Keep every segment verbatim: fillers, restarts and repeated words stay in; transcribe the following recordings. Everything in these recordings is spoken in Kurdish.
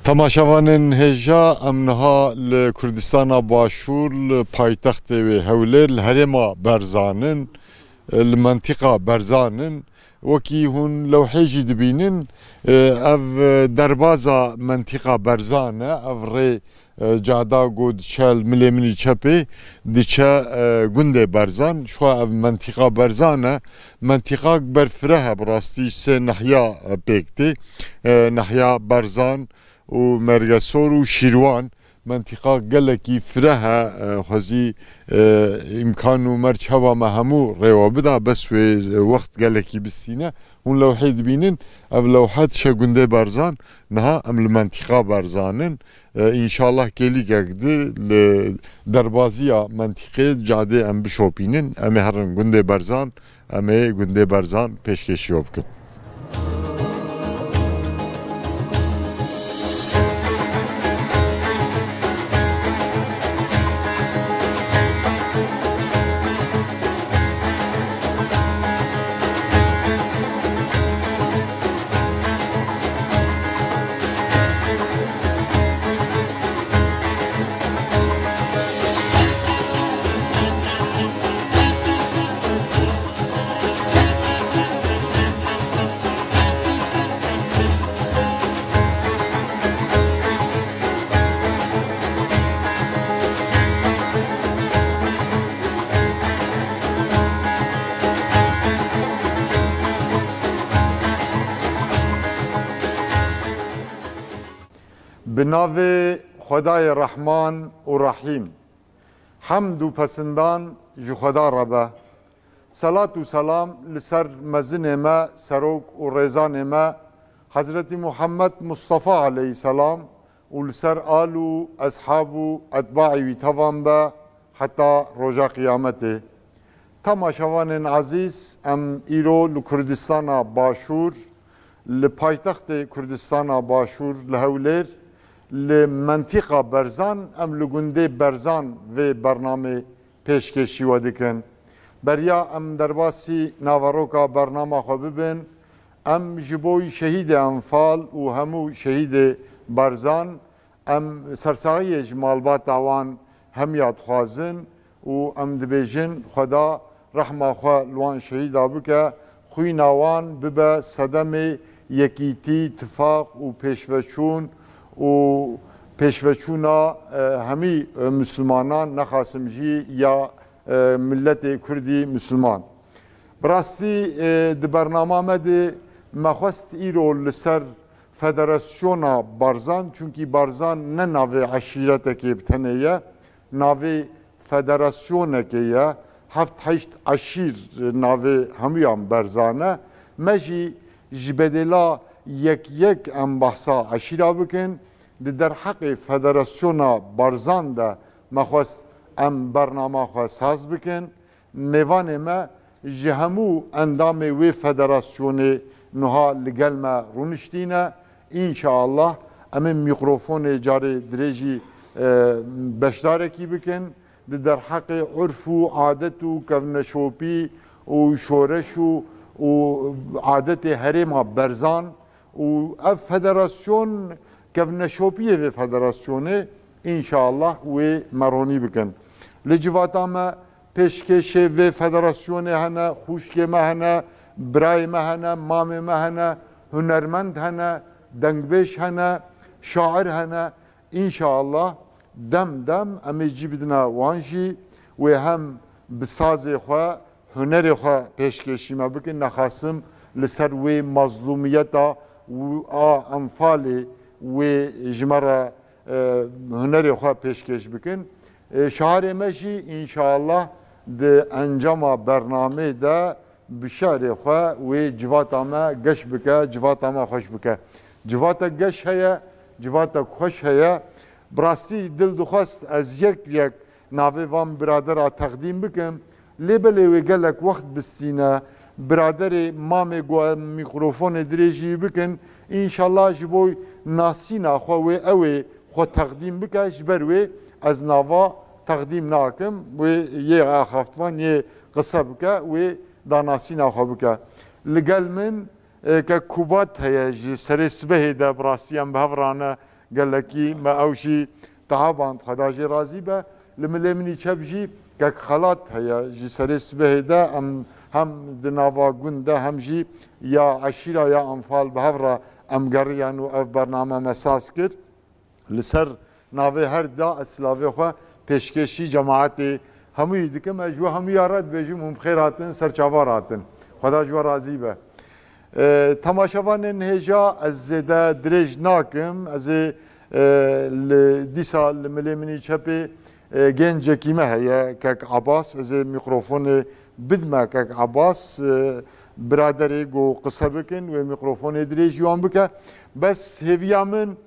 Temaşevanên hêja, em niha li Kurdistana Başûr, li paytextê wê Hewlêr, li herêma Berzan in, li mentîqa Berzan in. Wekî hûn lewhê jî dibînin, ev derbaza mentîqa Berzan e, ev rê, cada ku diçe li milê min î çepê, diçe gundê Berzan. Şiwa ev mentîqa Berzan e. Mentîqak berfireh e, bi rastî ji sê nehiya pêk tê. Nehiya Berzan, û Mergesor û Şîrwan, mentîqa gelekî fireh e, e, xwezî, e, îmkan û merc heba me hemû rêwe bida, bes wê wext gelekî bistîne. Hûn lewhê dibînin, ev lewhe dişe gundê Berzan, niha em li mentîqa Berzan in. E, înşallah kêlîkek di li derbaziya mentîqê cadê em bişopînin, em ê herin gundê Berzan, em ê gundê Berzan pêşkêşî we bikin. Bi navê Xwedayê Rehman û Rehîm. Hemd û pesindan ji Xweda re be. Selat û selam li ser mezinê me, serok û rêzanê me, Hezretî Muhammed Mustafa aleyhîselam û li ser al û eshab û etbaî wî tevan be heta roja qiyametê. Temaşevanên ezîz, em îro li Kurdistana Başûr, li paytextê Kurdistana Başûr, li Hewlêr, li mentîqa Berzan, em li gundê Berzan vê bernamê pêşkêşî we dikin. Beriya em derbasî naveroka bernama xwe bibin, em ji bo şehîdê Enfal û hemû şehîdê Berzan, em sersaxiyê ji malbata wan hemiya dixwazin û em dibêjin, Xweda rehma xwe li wan şehîda bike, xwîna wan bibe sedemê yekîtî, tifaq û pêşveçûn û pêşveçûna, e, hemî, e, Mislimanan, nexasim jî ya, e, miletê Kurdî Misliman. Bi rastî, e, di bernama me de me xwest îro li ser Federasyona Barzan, çunkî Barzan ne navê eşîretekê bi tenê ye, navê federasyonekê ye, heft heşt eşîr navê hemûyan Berzan e. Me jî ji bedêla yek yek em behsa eşîra bikin. Di derheqê Federasyona Barzan de me xwest em bernama xwe saz bikin. Mêvanê me ji hemû endamê wê federasyonê niha li gel me rûniştîne. Înşaallah em ê mîkrofonê carê dirêjî, e, beşdarekî bikin. Di derheqê urf û adet û kevneşopî û şoreş û, û adetê herêma Berzan û ev federasyon kevneşopiyê vê federasyonê, înşallah wê me ronî bikin. Li civata me pêşkêşê vê federasyonê hene, xwişkê me hene, birayê me hene, mamê me hene, hunermend hene, dengbêj hene, şair hene. Înşallah dem dem em ê cî bidine wan jî, wê hem bi sazê xwe, hunerê xwe pêşkêşî me bikin. Nexasim li ser wê mazlûmiyeta û a enfalê wê ji me re, e, hunerê xwe pêşkêş bikin. E, şairê me jî înşallah di encama bernameyê de bi şi'rê xwe wê civata me geş bike, civata me xweş bike. Civatek geş heye, civatek xweş heye. Bi rastî dil dixwest ez yek yek navê van biradera teqdîm bikim. Lê belê wê gelek wext bistîne. Biraderê mamê ku em mîkrofonê dirêjî bikin, înşallah ji bo nasîna xwe wê ew ê xwe teqdîm bike, ji ber wê ez nava teqdîm nakim. Wê yê axaftvan yê qise bike, wê danasîna xwe bike. Li gel min, e, kek Kubat heye, ji serê sibehê de bi rastî em bi hev rane, Gelekî me ew jî tehaband, Xweda jê razî be. Li milê min î çep jî kek Xelat heye, ji serê sibehê de em hem di nava gund de hem jî ya eşîra ya Enfal bi hev re em geriyan û ev bername me saz kir. Li ser navê her da ez silavê xwe pêşkêşî cemaetê hemûyî dikim. Ez ji we hemûya re dibêjim hûn bi xêr hatin, ser çavan hatin. Xweda ji we razî be. E, temaşevanên hêja, ez zêde dirêj nakim. Ez ê, e, li, dîsa li milê min î çepê, e, gencekî me heye, kek Abbas. Ez ê mîkrofonê bidme kek Abbas, e, biraderê ku qise bikin, wê mîkrofonê dirêj wan bike. Bes hêviya min,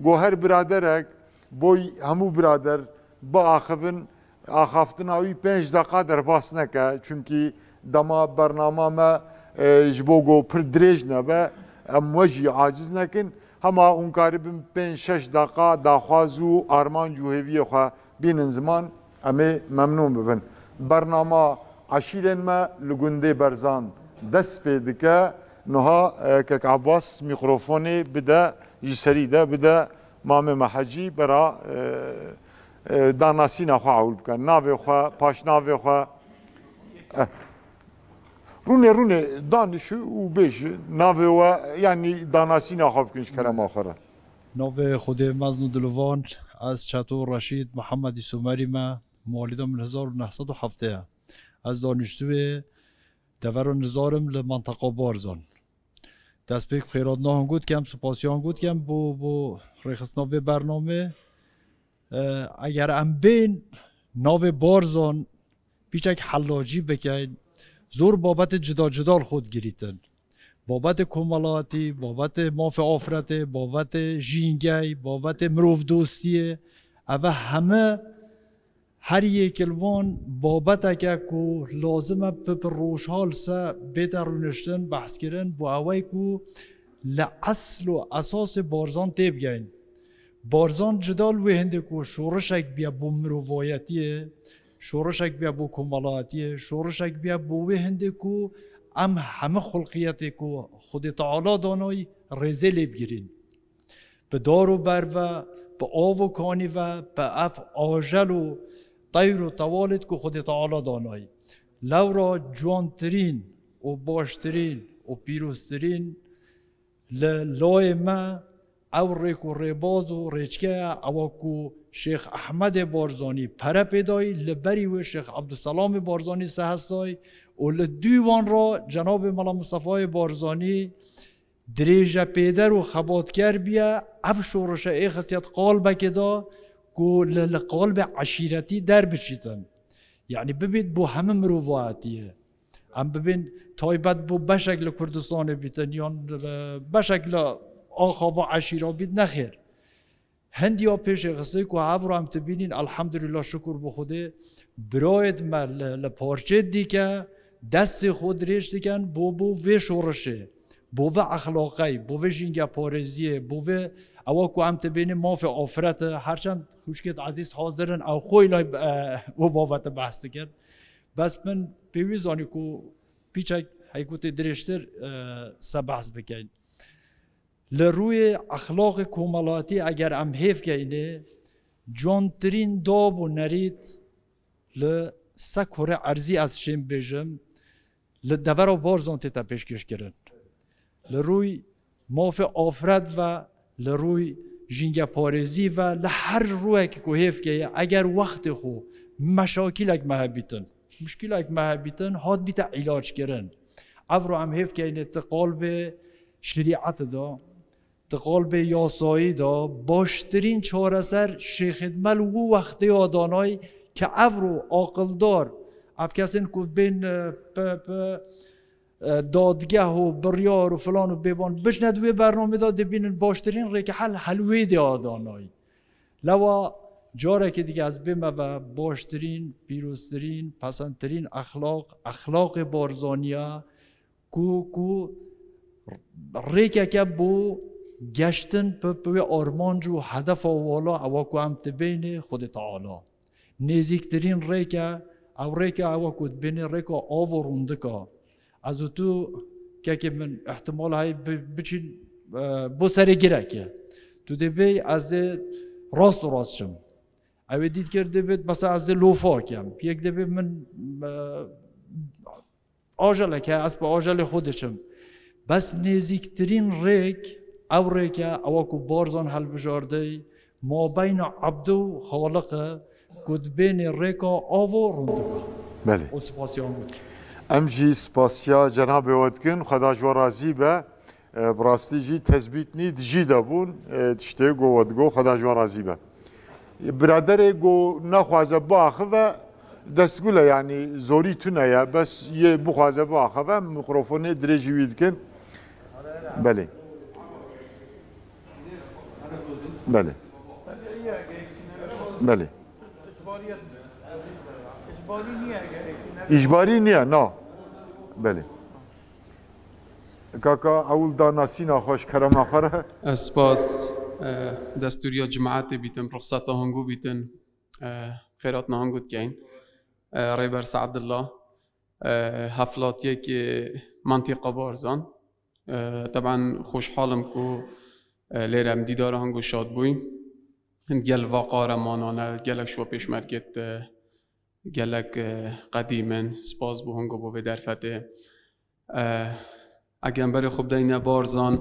Go her biraderek, boy hemû birader biaxivin, axaftina wî pênc deqa derbas neke. Çunkî dema bernama me, e, ji bo go pir dirêj nebe, em we jî aciz nekin. Hema hûn karibin pênc şeş deqa daxwaz û armanc û hêviyê xwe bînin ziman, em ê memnûn bibin. Bernama Eşîrên me li gundê Berzan dest pê dike. Niha, e, kek Abbas mîkrofonê bide, ji serî de bide Mamê me Hecî, bera, e, e, danasîna xwe ewil bike. Navê xwe, paşnavê xwe. Eh. Rûnê, rûnê, danişi û bêji navê we, yanî danasîna xwe bikin ji kerema xwe re. Navê Xwedê mezin û dilovan, ez Çeto Reşîd Mihemedî Somerî me, mawlîda min hezar û neh sed û heftê ye. Ez daniştûyê devera Nizar im li menteqa Barzan. Destpêk xêratnahan got kem, sipasiyan got kem bo, bo rêxistina vê bernamê. E, eger em bên navê Barzan pîçek hellacî bikeyn, zor babetê cuda cuda li xwe digirîtin. Babetê komelatî, babetê mafê afretê, babetê jîngey, babetê mirovdostiyê, eve heme her yek li wan babeteke ku lazim e bi, bi rojhal se bête rûniştin, behskirin, bo ewey ku li esl û esasê Barzan têbigeyn. Barzan cuda li wê hindê ku şorişek biye bo mirovayetiyê, şorişek biye bo komelatiyê, şorişek biye bo wê hindê ku em heme xulqiyetê ku Xwedê Teala danayî rêzê lê bigirîn. Bi dar û ber ve, bi av û kanî ve, bi ev ajel û teyr û tewalêt ku Xwedê Teala danayî. Lewra ciwantirîn û baştirîn û pîroztirîn li layê me ew rêk û rêbaz û rêçke ye, ewa ku Şêx Ehmedê Barzanî pere pê dayî, li berî wê Şêx Ebdulselamê Barzanî sehestayî û li dû wan re Cenabê Mela Mistefayê Barzanî dirêjepêder û xebatker biye, ev şoreşe ê xistiye di qalbekê de ku li, li qalbê eşîretî derbiçîtin. Yanî bibît bo hemî mirovayetiyê. Em bibên taybet bo beşek li Kurdistanê bîtin yan, e, beşek li axava eşîra bît, nexêr. Hindiya pêşê xistê ku evro em dibînîn, elhamdülillah, şukur bi Xwedê, birayêd me li, li parçeyêd dîke destê xwe dirêj dikin bo, bo vê şorişê, bo vê exlaqey, bo vê jîngeparêziyê, bo vê ewa ku em dibênîn mafê afret e, herçend xwişkêd ezîz hazir in, ew xwe îlay, e, wê babete behs dikin. Bes min pêwîst zanî ku pîçek heyku tê dirêjtir, e, se behs bikeyn. Li rûyê exlaqê komelatî eger em hêv keynê, ciwantirîn dab û nerît li se kurê erzî ez şêm bêjim, li devera Barzan tête pêşkêşkirin. Li rûy mafê afret ve, li rûy jîngeparêzî ve, li her rûyekî ku hêv keye, eger wextê xwe meşakîlek me hebîtin, muşkîlek me hebîtin, hat bîte îlackirin. Evro em hêv keyne ti qalbê şerîetê de, ti qalbê yasayî de, baştirîn çareser şêxêd me li wî wextê ya danayî ke evro aqildar, ev kesên ku bên, e, pe, pe, e, dadgeh û biryar û filan û bêvan biçine di wê bernamê de dibînin baştirîn rêke hel, hel wê dê adanayî. Lewa carekê dike ez bême ve baştirîn, pîroztirîn, pesendtirîn exlaq, exlaqê Barzanî ye ku, ku rêkeke bo geştin bi, bi wê armanc û hedefa wala ewa ku em dibênê Xwedê Teala. Nêzîktirîn rêke, ew rêke ewa ku dibênê rêka av û rûndika. Ez û tu, kekê min, îhtimal heye bi-, biçîn, e, bo serê gireke. Tu dê bê ez dê rast û rast çim. Ew ê dît kir dê bêt, mesela ez dê lofa kem. Yek dê bê min, e, ajelek he, ez bi ajelê xwe diçim. Bes nêzîktirîn rêk, ew rêk e, ewa ku Barzan helbijarde, mabeyna Ebd û Xaliq e, ku dibênê rêka av û rûndika. Belê. Û spasiya min. Em jî spasiya cenabê we dikin, Xweda ji we razî be. E, bi rastî jî tezbît nî di jî de bûn, e, tiştê go we digo, Xweda ji we razî be. Biraderê go naxwaze biaxive, destgul e, yanî zorî tune ye, bes yê bixwaze biaxive, mîkrofonê dirêjî wî dikin. Belê. Belê. Belê. Îcbarî niye, na. Belê. Kaka, ewil da nasîna xwe ji kerema xwe re. Ez spas, e, destûriya cimaetê bîtim, ruxseta hingû bîtin, e, xêratna hingû dikeyn. E, Rêber Seedullah, e, hevlatiyekê mentiqa Barzan. E, teben xweşhal im ku, e, lêre em dîdara hingû şad bûyn. Gel va qaremanane, gelek şiwa pêşmergê te, gelek, e, qedîm in, spas bo hingû bo vê derfetê. E, eger em berê xwe bideyne Barzan,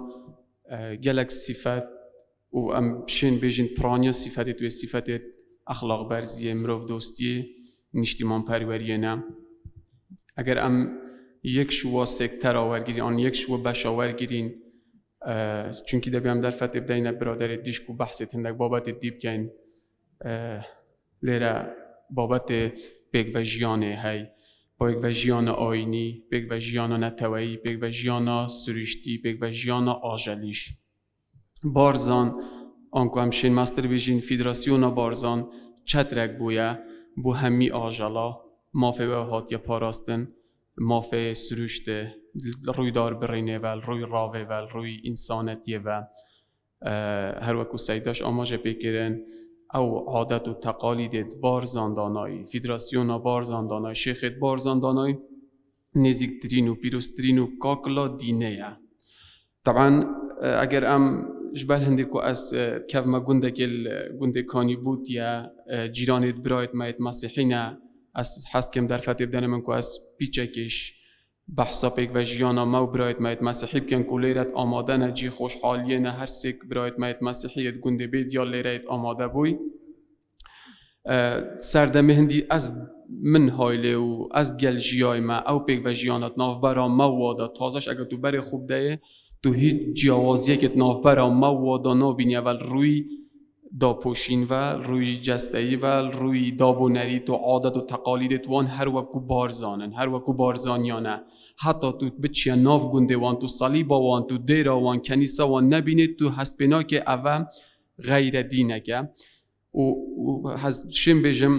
e, gelek sîfet û em şên bêjin piraniya sîfetê, tu yê sîfetê exlaqberziyê, mirovdostiyê, niştîmanperweriyê ne. Eger em yek şiwa sektera wergirîn, an yek şiwa beşa wergirîn, e, çunkî debê em derfetê bideyne biraderê dîş ku behsê hindek babetê dî bikeyn, e, lêre babetê pêkvejiyane hey, pêkvejiyana ayînî, pêkvejiyana neteweyî, pêkvejiyana siruştî, pêkvejiyana ajelîş. Barzan, anku em şên mestir bêjîn, Federasyona Barzan çetrek bûye, bo hemî ajela, mafê we hatiye parastin, mafê siruştê, rûy darbirînê ve, rûy ravê ve, rûy însanetiyê ve. E, her weku Seydaş amaje pê kirin, ew adet û teqalîdê di Barzan danayî, Federasyona Barzan danayî, şêxê di Barzan danayî, nêzîktirîn û pîroztirîn û kakila dînê ye. Teben, e, eger em ji ber hindê ku ez, e, dikevime gundekê li gundê Kanîbût ye, e, cîranê di birayêt me yêt Mesîhî ne, ez hez dikim derfetê bidene min ku ez pîçekî ji behsa pêkvejiyana me û birayêt me yêt Mesîhî bikin ku lêre di amade ne, cî xweşhaliyê ne, her sêk birayêt me yêt Mesîhî yêt gundê bê diya lêre yêt amade bûy. E, serdemê hindî ez, min haylê û ez gel jiyayme, ew pêkvejiyana di navbera me wa de, tazeş eger tu berê xwe bideyê, tu hîç ciyawaziyekê di navbera me wa de nabînî, evel rûyî dapoşîn ve, rûyî cesteyî ve, rûyî dab û nerît û adet û teqalîdê tu wan her weku Barzan in, her weku Barzaniyan e. Heta tu biçiye nav gundê wan, tu salîba wan, tu dêra wan, kenîsa wan nebînê, tu hest pê nake eve xeyre dînek e. Û, û hez şên bêjim,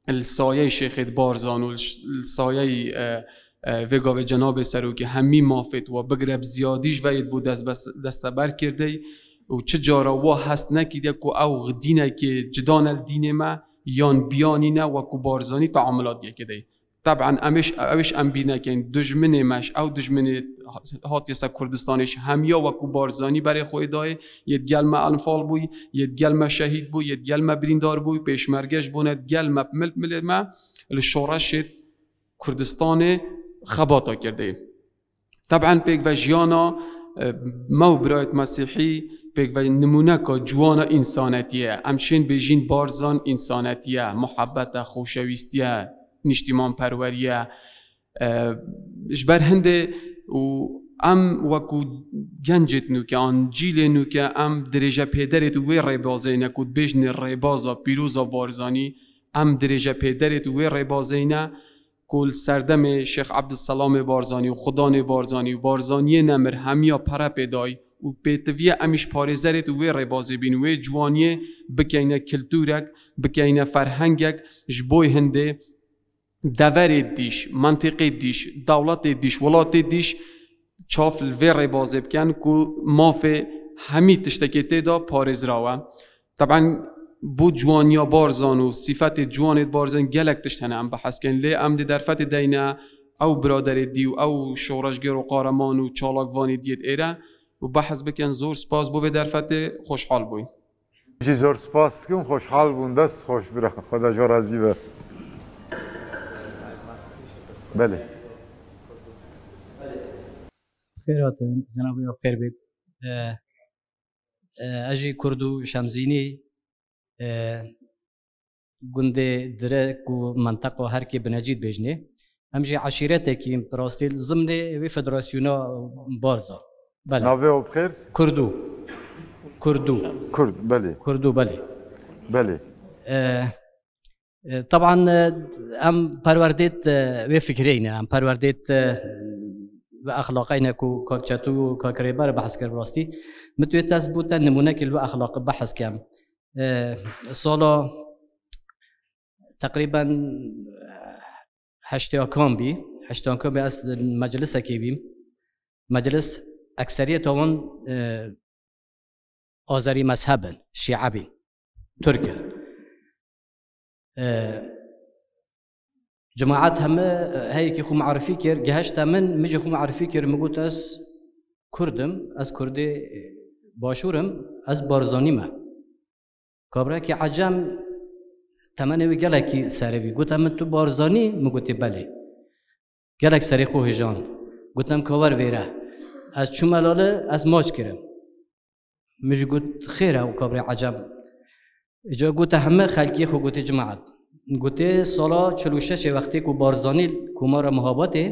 li sayeyê Şêxêt Barzan û li ş-, li sayeyê, e, e, vê gavê Cenabê Serokê hemî mafêt wa bigire bi ziyadî ji ve yêt bû dest bes-, desteber kirdey û çi cara wa hest nekiriye ku ew dînekê cida ne li dînê me yan biyanî ne weku Barzanî teamilat yê kidey. Teben em êş, ew êş em bîr nekin. Dijminê me ji ew dijminê hatiye ser Kurdistanê ji hemiya weku Barzanî berê xwe dayê, yêt gel me enfal bûy, yêt gel me şehîd bûy, yêt gel me birîndar bûy, pêşmerge ji bo ne gel me milk milê me li şoreşê Kurdistanê xebata kirdê. Teben pêkvejiyana, e, me û birayêt Mesîhî pêkve nimûneka ciwana însanetî ye. Em şên bêjîn Barzan însanetî ye, muhebbet e, xoşewîstî ye, niştîmanperwerî ye. E, ji ber hindê û em weku gencêt nûke an cîlê nûke em dirêje pêderêt wê rêbazê ne ku dibêjinê rêbaza pîroza Barzanî, em dirêje pêderêt wê rêbazê ne. Ku li serdemê Şêx Ebdulselamê Barzanî û Xudanê Barzanî û Barzaniyê nemir hemiya pere pê dayî û pêtiviye em îş parêzerêt wê rêbazê bîn, wê ciwaniyê bikeyne kiltûrek, bikeyne ferhengek, ji boy hindê deverê dîş, mentiqê dîş, dewletê dîş, welatê dîş çav li vê rêbazê bikin ku mafê hemî tiştekê tê de parêzraw e. Teben bo ciwaniya Barzan û sîfetê ciwanê Barzan gelek tişt hene em behs kin. Lê em dê derfetê deyne ew biraderê dî û ew şoreşger û qareman û çalakvanê diyêt êre. û behs bikin. Zor spas bo vê derfetê, xweşhal bûyn. Jî zor spas dikim, xweşhal bûn, dest xweş bira, Xweda ji we razî be. Belê. Xêr hatin, cenabê we xêr bêt. E, e, ez jî Kurd û Şemzînî, e, gundê Direk û menteqa Herkê Binecî dibêjinê. Em jî eşîretekî bi rastî li zimnê wê federasyona Barza. Belê. Navê we bi xêr? Kurdû. Kurdû. Kurd, belê. Kurdû, belê. Belê. E, e, teban, e, em perwerdêt, e, wê fikreyne, em perwerdêt, e, wê exlaqeyne ku kak Çetû û kak Rêber behs kir bi rastî. Min tu yê test bû te nimûnekî li wê exlaqi behs kem. E, sala teqrîben heştêyakan bî, heştêyakan bî ez meclisekê bîm. Meclis ekseriyeta wan, e, Azerî mezheb in, Şîe bîn, Tirk in. E, Cemaet heme, e, heyekî xwe marifî kir, gihişte min, min jî xwe marifî kir, min got ez Kurd im, ez Kurdê, e, Başûr im, ez Barzanî me. Kabrekî Ecem temenê wî gelekî serê bî. Gote min tu Barzanî? Min gotê belê. Gelek serê xwe hijand. Gote min ka wer vêre. Ez çûme lali, ez maç kirim. Min jî got xêr e û kabrê Ecem. Îca gote heme xelkê xwe gotê cemaet. Gotê sala çil û şeşê wextê ku Barzanî li Komara Mihabatê,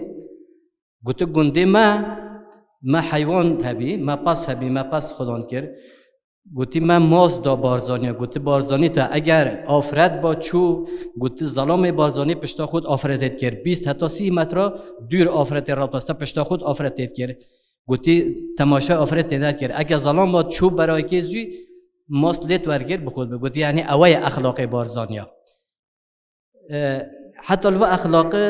gotê gundê me, me heywan hebî, me pes hebî, me pes xudan kir. Gotî me mas da Barzaniya, gotî Barzanî te eger afret ba çû, gotî zelamê Barzanî pişta xwe afretê dikir. Bîst heta sî metra dûr afretê rapesta pişta xwe afretê dikir. Gotî temaşa afretê nedikir. Eke zelam ba çû berayekê zû mas lêt wergir bi xwe bi. Gotî yanî ewe ye exlaqê Barzaniya. E, heta li va exlaqi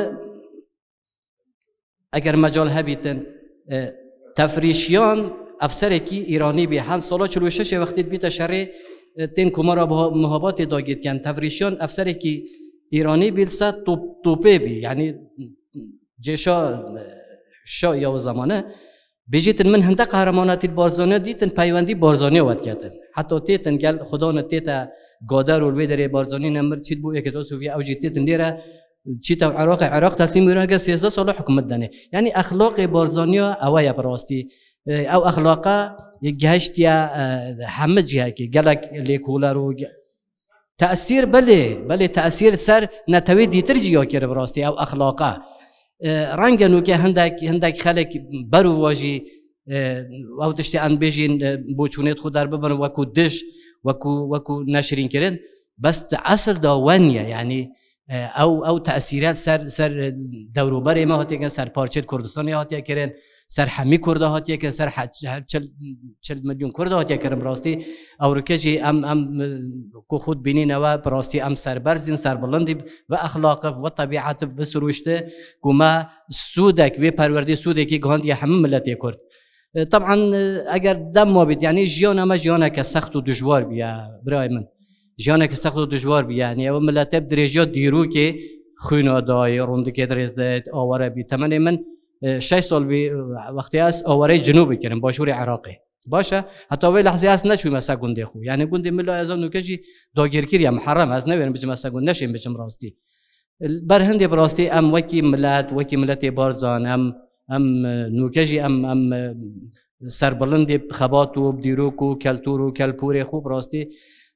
eger mecal hebîtin, e, Tefrîşiyan efserekî Îranî bî. Hen sala çil û şeşê wextê dibîte şerê, e, tên Komara Buha-, Muhabatê dagî dikin. Tefrîşiyan efserekî Îranî bî, li ser top-, topê bî. Yanî cêşa, e, şa ya o zamane. Bêjîtin min hinde qehremanatî li Barzanî dîtin, peywendî Barzanî we diketin. Heta têtin gel Xudan tête gader û li wê derê Barzanî nemir çît bû êkê to Sovye ew jî têtin lêre çîte Iraqê, Iraq teslîm Îran ke sêzdeh sala hikûmet danê. Yanî exlaqê Barzanî ya ewe ye bi rastî. E, ew exlaqa gihiştiye, e, hemî cihekê, gelek lêkoler û ge-, tesîr, belê, belê tesîr ser netewê dîtir jî ya kir bi rastî ew exlaqa. E, renge nûke hindek, hindek xelek ber û vajî, e, ew tiştê em bêjîn, e, boçûnê xwe derbibin wekû dij, wekû, wekû neşirînkirin. Bes di esil de wen ye, yanî, e, ew, ew tesîre ser, ser, e, dewroberê me hatiye kirin, ser parçeyê Kurdistanê hatiye kirin, ser hemî Kurda hatiye kirin, ser he-, her çil, çil milyon Kurda hatiye kirin. Bi rastî ewrike jî em, em, e, ku xwe dibînîne we, bi rastî em serberzîn, serbilindî ve exlaqi, ve tebîeti, ve sirûşti ku me sûdek, vê perwerdê sûdekî gihandiye hemî miletê Kurd. E, teban, e, eger dem mabît, yanî jiyana me jiyaneke sext û dijwar bûye, birayê min. Jiyaneke sext û dijwar bûye. Yanî ew milete bi dirêjiya dîrokê xwîna dayê, rûndikê dirêt, aware bî. Temenê min, e, şeş sal bî, e, wextê ez awareyê Cinûbê kirim, başûrê Iraqê. Baş e, heta vê lehzê ez neçûme ser gundê xwe. Yanî gundê min la ez a nûke jî dagirkir ye, miherrem, ez newêrim bicime ser gund, neşêm bicim rastî. Ber hindê bi rastî em wekî milet, wekî miletê Barzan, em, em, e, nûke jî em, em, e, serbilindê xebat û dîrok û keltûr û kelpûrê xwe bi rastî,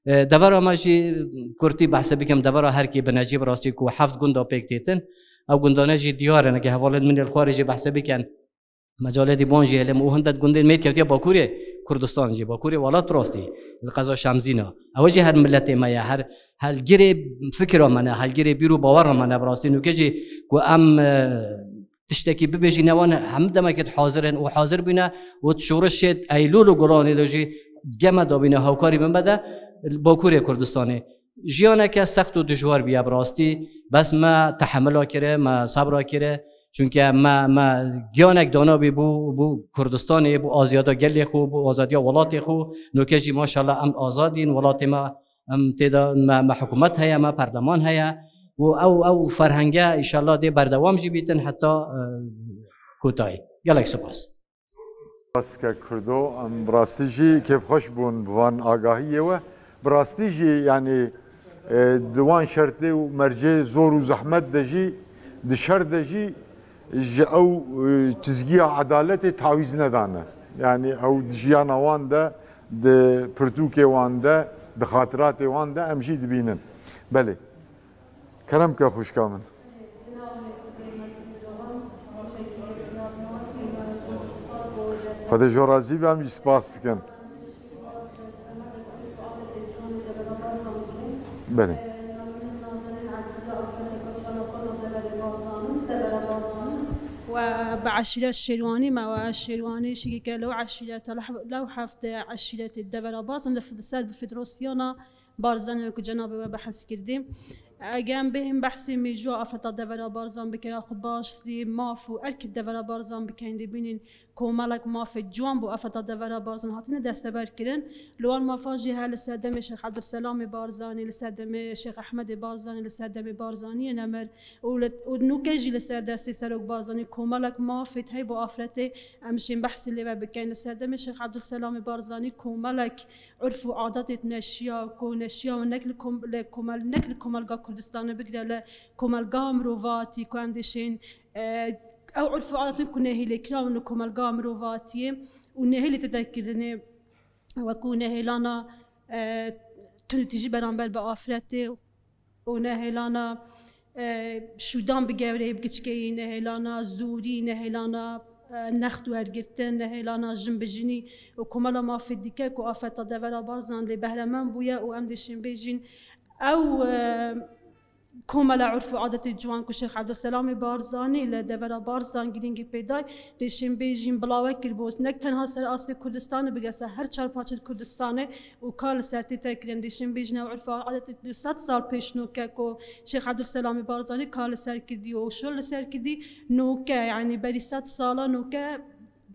e, devera me jî kurtî behse bikim, devera Herkê Binecî bi rastî ku heft gunda pêk têtin. Ew gundane jî diyar in, eke hevalên min ê li xwarê jî behse bikin. Mecalê dî bon jî hêlim û hindek gundên mêr kevtiye Bakurê Kurdistan jî, Bakurê welat rastî, li qeza Şemzîna. Ew jî her miletê me ye, her helgirê fikra me ne, helgirê bîr û bawera me ne bi rastî. Nûke jî ku em, e, tiştekî bibêjîne wan hemû demekê hazir in û hazir bûne û şorişê Eylûl û Gulanê de jî geme dabîne hawkarî bin bede Bakurê Kurdistanê. Jiyaneke sext û dijwar bûye bi rastî, bes me tehemila kire, me sebra kire. Çunke me, me giyanek danabî bû, bû Kurdistanê, bû aziyada gelê xwe, bû azadiya welatê xwe. Nûke jî maşallah em azad in, welatê me, em tê de me, me hikûmet heye, me perleman heye. Û ew, ew ferhenge înşallah dê berdewam jî bîtin heta, e, kotayî. Gelek spas. Spas ke Kurdo, em bi rastî jî kêfxweş bûn bi van agahiyê we. Bi rastî jî, yanî, e, di wan şertê û mercê zor û zehmet de jî, di şer de jî ji ew, e, çizgiya edaletê tawîz nedane. Yanî ew di jiyana wan de, di pirtûkê wan de, di xatiratê wan de em jî dibînin. Belê. Kerem ke xwişka min. Xwedê ji we razî be, em jî spas dikin. Belê. We bi eşîret Şêrwanî me, we Şêrwanî şikî ke lew eşîreta, lew heft eşîretê devera Barzan li ser bi federasyona Barzanî ku cenabê we behs kirdî. Eger em bêhên behsê mêjûya afeta devera Barzan bikin, ya xwe baş zî maf û erkê devera Barzan bikin, dibînin komelek mafê ciwan bo afeta devera Barzan hatine desteber kirin. Li wan mafa jî her li ser demê Şêx Ebdulselamê Barzanî, li ser demê Şêx Ehmedê Barzanî, li ser demê Barzaniyê nemir û li, û nûke jî li ser destê Serok Barzanî komelek mafê hey bo afretê em şên behsê lê ve bikin. Li ser demê Şêx Ebdulselamê Barzanî komelek urf û adatê neşiya, ku neşiya nek li kom-, li komel-, nek li komelga Kurdistanê bigire li komelga mirovatî, ku em dişên, e, ew urf û adatên ku nehêlê kirawin li komelga mirovatiyê û nehêlê tê derkirinê, wekû nehêlana, e, tundûtîjî beramber bi afretê û nehêlana, e, şûdan bi gewreyî bi giçkeyî, nehêlana zorî, nehêlana, e, next wergirtin, nehêlana jin bi jinî û komela mafê dîke ku afeta devera Barzan lê behremend bûye û em dê şên bêjin ew, e, komela urf û adetê ciwan ku Şêx Ebdulselamê Barzanî li devera Barzan girîngî pê day, dê şên bêjin bila we kiribû, nek tenha ser astê Kurdistanê bigese her çar parçeyê Kurdistanê û ka li ser tê te kirin. Dê şên bêjin ew urf û adetê di sed sal pêş nûke ku Şêx Ebdulselamê Barzanî ka li ser kirdî û şol li ser kirdî nûke, yanî berî sed sala nûke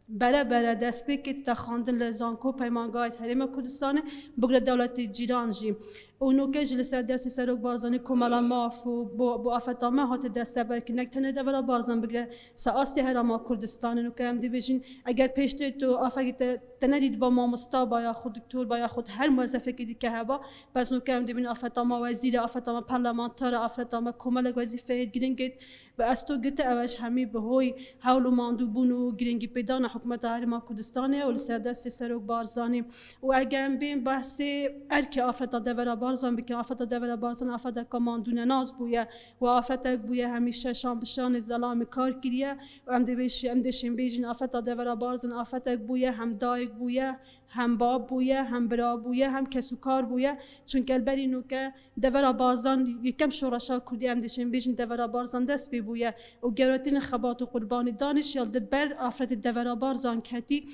bere bere destpêkê dite xwendin li zanko peymangayê Herêma Kurdistanê, bigre dewletê cîran jî. Û nûke jî li ser destê Serok Barzanî komela maf û bo, bo afeta me hate desteber kirin. Nek tenê devera Barzan bigre se astê Herêma Kurdistanê nûke em dibêjin, eger pêştê tu afekî te, te nedîtiba mamosta ba ya xwe doktor ba ya xwe her muwezefekî dike heba, bes nûke em dibînin afeta me wezîr e, afeta me parlamenter e, afeta me komelek wezîfeyê giring ê. Bi esto girti ew e ji hemî bi hoy hewl û mandûbûn û girîngîpêdana hikûmeta Herêma Kurdistanê û li ser destê Serok Barzanî. Û eger em bên behsê erkê afeta devera Barzan bikin, afeta devera Barzan afeteka mandûnenas bûye. Û afetek bûye hemî şeşan bi şanê zelamê kar kiriye. Û em dê bêj-, em dê şên bêjin afeta devera Barzan afetek bûye, hem dayik bûye, hem bab bûye, hem bira bûye, hem kesûkar bûye. Çunke li berî nûke devera Barzan yekem şoreşa Kurdî em dê şên bêjin devera Barzan dest pê bûye û gewretirîn xebat û qurbanî danî jî li ber afretê devera Barzan ketî.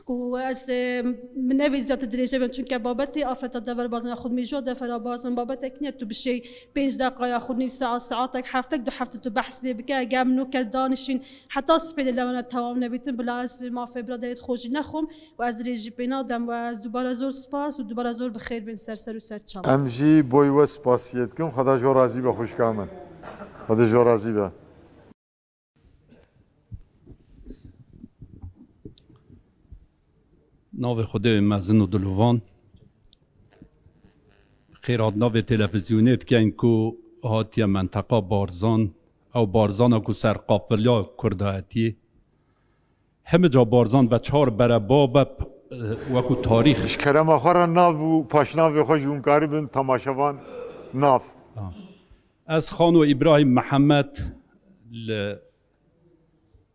Û ez, e, min nevê ziyade dirêje bim, çunke babetê afreta devera Barzan ya xwe mêjûya devera Barzan babetek niye tu bişê pênc deqaya xwe nîv saet, saetek, heftek, du hefte tu behs lê bike. Eger em nûke danişîn heta sibê lê lewana tewam nebîtin, bila ez mafê biraderê xwe jî nexwim. Û ez dirêjî pê nadim û ez dubare zor spas û dubare zor bi xêr bên ser ser û ser çav. Em jî boy we spasiyê dikin. Xweda ji we razî be xwişka min. Xwedê ji we razî be. Navê Xwedê mezin û dilovan. Xêr hat navê televîzyonê dikeyn ku hatiye menteqa Barzan, ew Barzana ku serqafiliya Kurdayetiyê. Hemica Barzan ve çar bere babe, p-, e, wekû tarîx. Ji kerema xwe re nav û paşnavê xwe ji hûn karibin temaşevan nav. Ez Xano Îbrahîm Mihemed li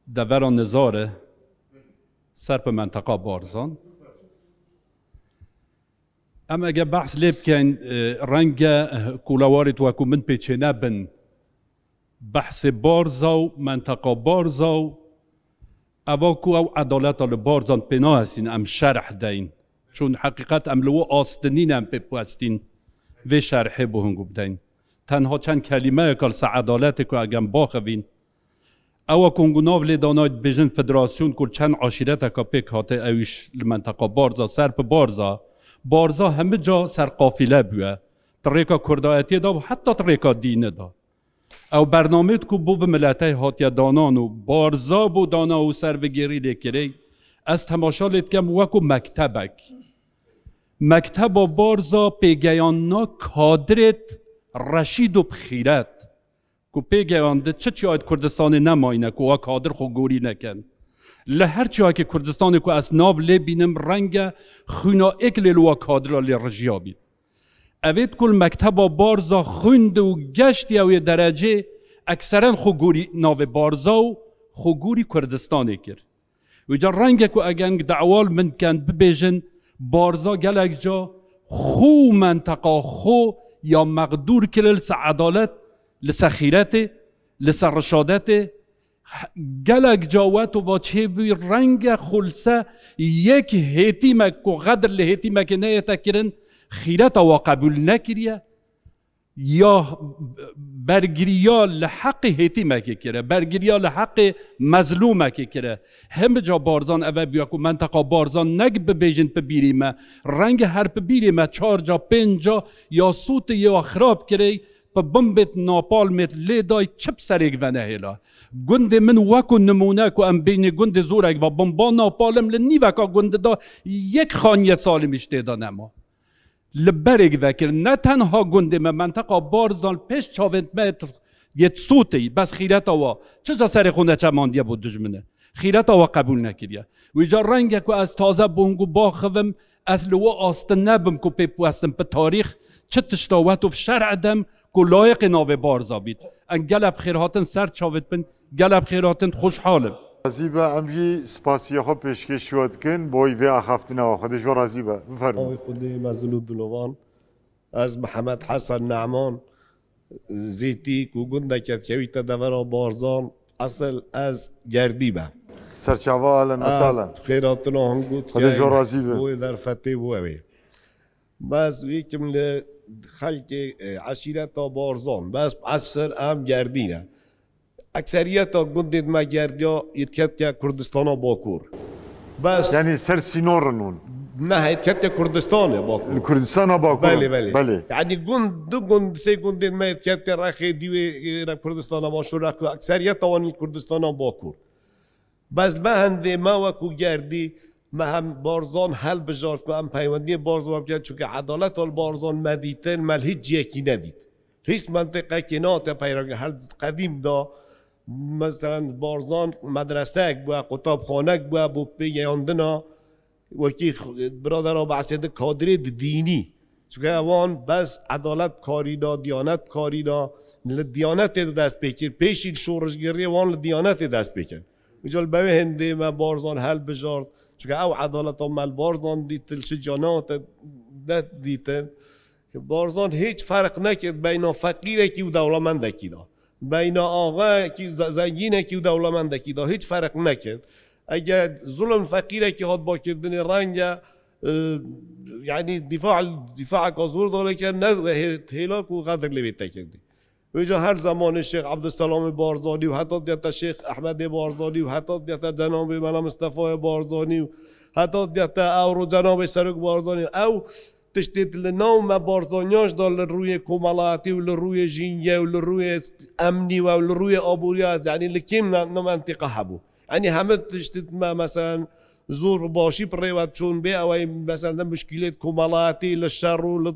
devera Nizare ser bi menteqa Barzan. Em ege behs lê bikeyn, e, renge, e, ku lewarê tu wekû min pê çênebin. Behsê Barza û menteqa Barza û eva ku ew edaleta li Barzan pê nahesîn em şerh deyn. Çûn heqîqet em li wi astinîn em pê biwestîn vê şerhê bo hingû bideyn. Tenha çend kelîmeyeka li ser edaletê ku egem baxivîn. Ewa ku hingû nav lê danayt dibêjin federasyon ku li çend aşîreteka pêk hate ew îş li menteqa Barza ser bi Barza. Barza hemica ser qafîle bûye. Di rêka Kurdayetiyê de û heta di rêka dînê de. Ew bernameyê ku bo vê miletê hatiye danan û Barza bo dana û servigêrî lê kirê, Ez temaşa lê dikem wekû mektebek. Mekteba Barza pêgeyandina kadirêt reşîd û bi xîret. Ku pêgeyandin çi çiyayêt Kurdistanê nemayîne ku wa kadir xwe gorî nekin. Li her çiyayekê Kurdistanê ku ez nav lê bînim renge xwîna êk lê li wa kadira lê rijiya bît. Evêt ku li mekteba Barza xwîndi û geştiye wê derecê ekseren xwe gorî navê Barza û xwe gorî Kurdistanê kir. Wêca renge ku egeng dawal min ken bibêjin, Barza gelek ca xwe û menteqa xwe ya meqdûr kir li ser edalet, li ser xîretê, li ser rişadetê, gelek ca wet û va çêbû renge xwe li ser yek hêtîmek ku xedir li hêtîmekê neyete kirin, xîreta wa qebûl nekiriye. Ya bergiriya li heqê hêtîmekê kire, bergiriya li heqê mezlûmekê kire. Hemica Barzan eve bûye ku menteqa Barzan nek bibêjin bi bîrî me. Renge her bi bîrî me çar ca, pênc ca ya sûtê ya xirab kirey, bi bombêt napalmêt lê day çi bi serê ve nehêla. Gundê min wekû nimûne ku em bêjinê gundê Zorek ve bomba napalm li nîveka gundê de yek xaniye salimî ji tê de nema. Li berê vekir, ne tenha gundê me, menteqa Barzan pêş çavên me yê sûtê, bes xîreta wa, çi ca serê xwe neçemandiye bo dijmine. Xîreta wa qebûl nekiriye. Wî ca renge ku ez taze bûm ku baxivim, ez li we astin nebim ku pê biwestim bi tarîx, çi tişta wet û şer'e dem ku layiqê navê Barza bît. Em gelek bi xêr hatin ser çavêt bin, gelek bi xêr hatin, xweşhal im. Razî be, em jî spasiya xwe pêşkêş we dikin, boy vê axaftina we. Xwedê ji we razî be. Bifermî. Awê Xwedê mezin û dilovan. Ez Mihemed Hesen Ne'man, Zêtî ku gundeke dikevîte devera Barzan, esil ez Gerdî be. Serçava alen, Ez esalen. Xêratina hingût Xwedê ji we razî be. Boy derfetê bo ewê. Bes wî kim li xelkê, e, eşîreta Barzan. Bes esil em Gerdî ne. Ekseriyeta gundên me gerdiya yê diketiye Kurdistana Bakur. Bes Yani ser sînor in hûn? Ne, yê diketiye Kurdistanê Bakur. Li Kurdistana Bakur in. Belê, belê. Belê. Yani gund, du gund, sê gundên me yê diketiye rexê dîwê, e, re Kurdistana Başûr, rexê ekseriyeta wan li Kurdistana Bakur. Bes me hindê me wekû gerdî, me hem Barzan helbijart ku em peywendiyê Barzan bikin, çunke edaleta li Barzan me dîtin, me li hiç ciyekî nedît. Hiç mentiqekê nate peyra her qedîm de, meselen, Barzan medreseyek bûye, qutabxanek bûye bo pêgeyandina, wekî x-, biradera behsê di kadrê di dînî. Çunke wan bes edalet karîna, diyanet karîna, li diyanetê de dest pê kir. Pêşî li şorişgeriyê wan li diyanetê dest pê kir. Îcar li bevê hindê me Barzan helbijart. Çunke ew edaleta me li Barzan dîtin, çi ca nehate nedîtin. Barzan hiç ferq nekir beyna feqîrekî û dewlemendekî de. Beyna axayekî, ze-, zengînekî û dewlemendekî de hiç ferq nekir. Eger zulm feqîrekî hat bakirdinê renge, e, yani dîfa, dîfaeka zor dalê kir, ne hê-, hêlak û xedir lê vê te kirdî. Wêca her zemanê Şêx Ebdulselamê Barzanî û heta diyete Şêx Ehmedê Barzanî û heta diyete cenabê Mela Mistefayê Barzanî û heta diyete ewro cenabê Serok Barzanî. Ew tiştê li nav me Barzaniyan jî da li rûyê komelayetî û li rûyê jîngê û li rûyê emnî we û li rûyê aboriya, ez, yani li kêm ne, ne mentiqa hebû. Yani heme tiştê me, meselen, zor bi başî bi rê ve çûn bê, ew ê, meselen, ne muşkilêt komelayetî li şer û li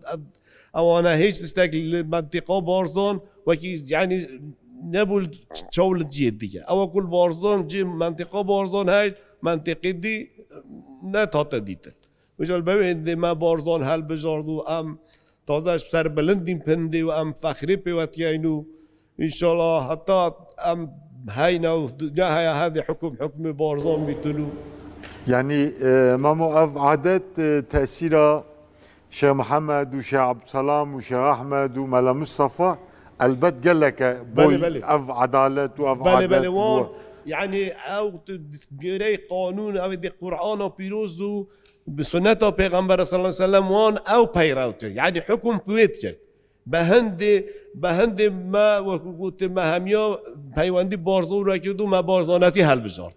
ewana hiç tiştek li mentiqa Barzan wekî, yani, nebû li çaw li cihê dike. Ew ku li Barzan cih mentiqa Barzan hey, mentiqê dî ne tate dîtin. Wêca li bevê hindê me Barzan helbijart û em taze ji ser bilindîn pindê û em fexrê pê wetiyeyn û înşallah heta em heyne û dinya heya herdê hukm hukmê Barzan bîtin û Yani, e, Mamo, ev adet, e, tesîra Şêx Mihemed û Şêx Ebdulselam û Şêx Ehmed û Mela Mustafa elbet gelek e. Belê, boy belê. Ev edalet û ev Belê, adet belê, wan, û yani ew tu gêrey qanûn, ew dê Qur'ana pîroz û bi sunneta Pêxember sallallahu aleyhi ve sellem wan ew peyrewtir. Yani hukm bi wê dikir. Bi hindê, bi hindê me, wekî gotin, me hemiya peywendî Barzan re kir û me Barzanetî helbijart.